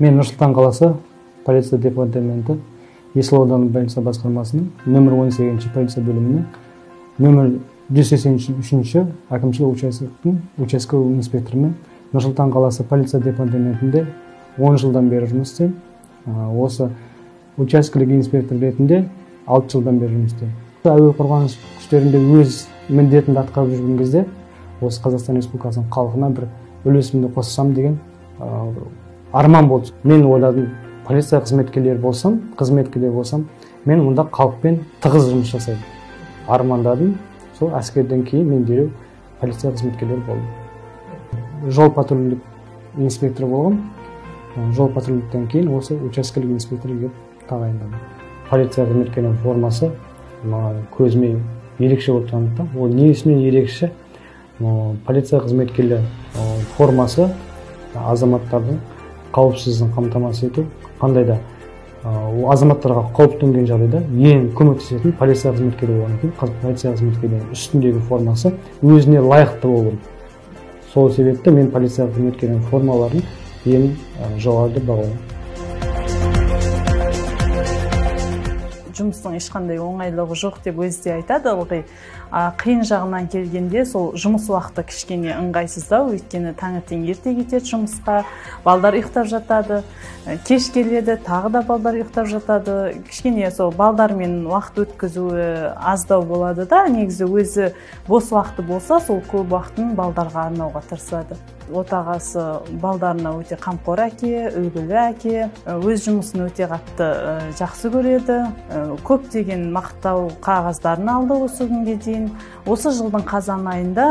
Мен Нұр-Сұлтан қаласы полиция департаменті Есіл ауданы полиция басқармасының нөмір 18 полиция бөлімінің нөмір 183-ші әкімшілік учаскесінің участковый инспекторымен Нұр-Сұлтан қаласы полиция департаментінде 10 жылдан бері жұмыс істеймін. Осы учаскелік инспектор ретінде 6 жылдан бері жұмыс істеймін. Әуе қорғаныс күштерінде өз міндетімді атқарып жүрген кезде осы Қазақстан Республикасының халқына бір үлесімді қоссам деген арман болды. Мен ойладым, полиция қызметкерлері болсам, мен мұнда халықпен тығыз жұмыс жасаймын. Армандадым. Сол әскерден кейін мен дереу полиция қызметкерлері болдым. Жол патрульдік инспекторы болғам. Жол патрульдіктен кейін осы учаскелік инспектор келіп тағайындалдым. Полиция қызметкерінің формасы маған көзіме ерекше болып танылды. Ол несімен ерекше? Полиция қызметкерлері формасы азаматтардың қауіпсіздігін қамтамасыз ету, қандай да азаматтарға қауіп төнген жағдайда ең көмектесетін полиция қызметкері болғаннан кейін полиция қызметкерінің үстіндегі формасы өзіне лайықты болу керек. Сол себепті мен полиция қызметкерінің формаларын ең жоғары деп бағалаймын. Жұмыстың ешқандай оңайлығы жоқ деп өзі де айтады ылғи. Қиын жағынан келгенде сол жұмыс уақыты кішкене ыңғайсыздау, өйткені таңертең ерте кетеді жұмысқа, балдар ұйықтап жатады, кеш келеді, тағы да балдар ұйықтап жатады. Кішкене сол балдармен уақыт өткізуі аздау болады да, негізі өзі бос уақыты болса, сол көп уақытын балдарға арнауға тырысады. Отағасы балдарына өте қамқор әке, үлгілі әке, өз жұмысын өте қатты жақсы көреді. Көптеген мақтау қағаздарын алды осы күнге дейін. Осы жылдың қазан айында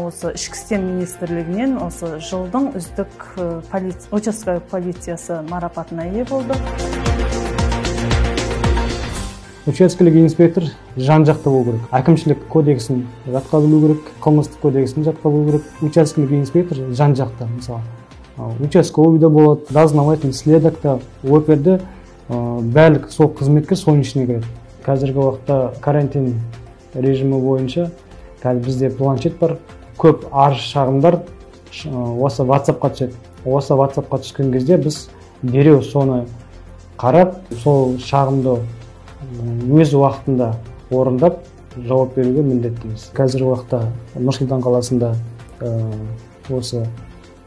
осы Ішкі істер министрлігінен осы жылдың үздік учаскелік полициясы марапатына ие болды. Учаскелік инспектор жан-жақты болу керек. Әкімшілік кодексін жатқа білу керек, қылмыстық кодексін жатқа білу керек. Учаскелік инспектор жан-жақты, мысалы, участковый да болады, дознаватель, следак та, оперде барлық сол қызметкер соның ішіне кіреді. Қазіргі уақытта карантин режимі бойынша қазір бізде планшет бар, көп арыз шағымдар осы WhatsApp-қа түседі. Осы WhatsApp-қа түскен кезде біз дереу соны қарап, сол шағымды өз уақытында орындап жауап беруге міндеттіміз. Қазіргі уақытта Нұр-Сұлтан қаласында осы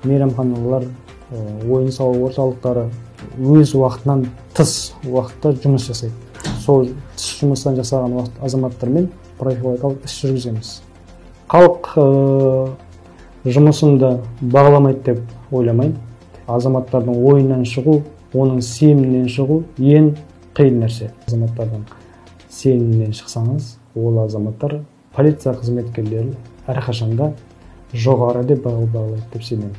мейрамханалар, ойын-сауық орталықтары өз уақытынан тыс уақытта жұмыс жасайды. Сол тыс жұмыстан жасаған уақыт азаматтармен профилактикалық іс жүргіземіз. Халық жұмысымды бағаламайды деп ойламаймын. Азаматтардың ойынан шығу, оның сенімінен шығу ең қиын нәрсе. Азаматтардың сенімінен шықсаңыз, ол азаматтар полиция қызметкерлерін әрқашанда жоғары деп бағалайды деп сенемін.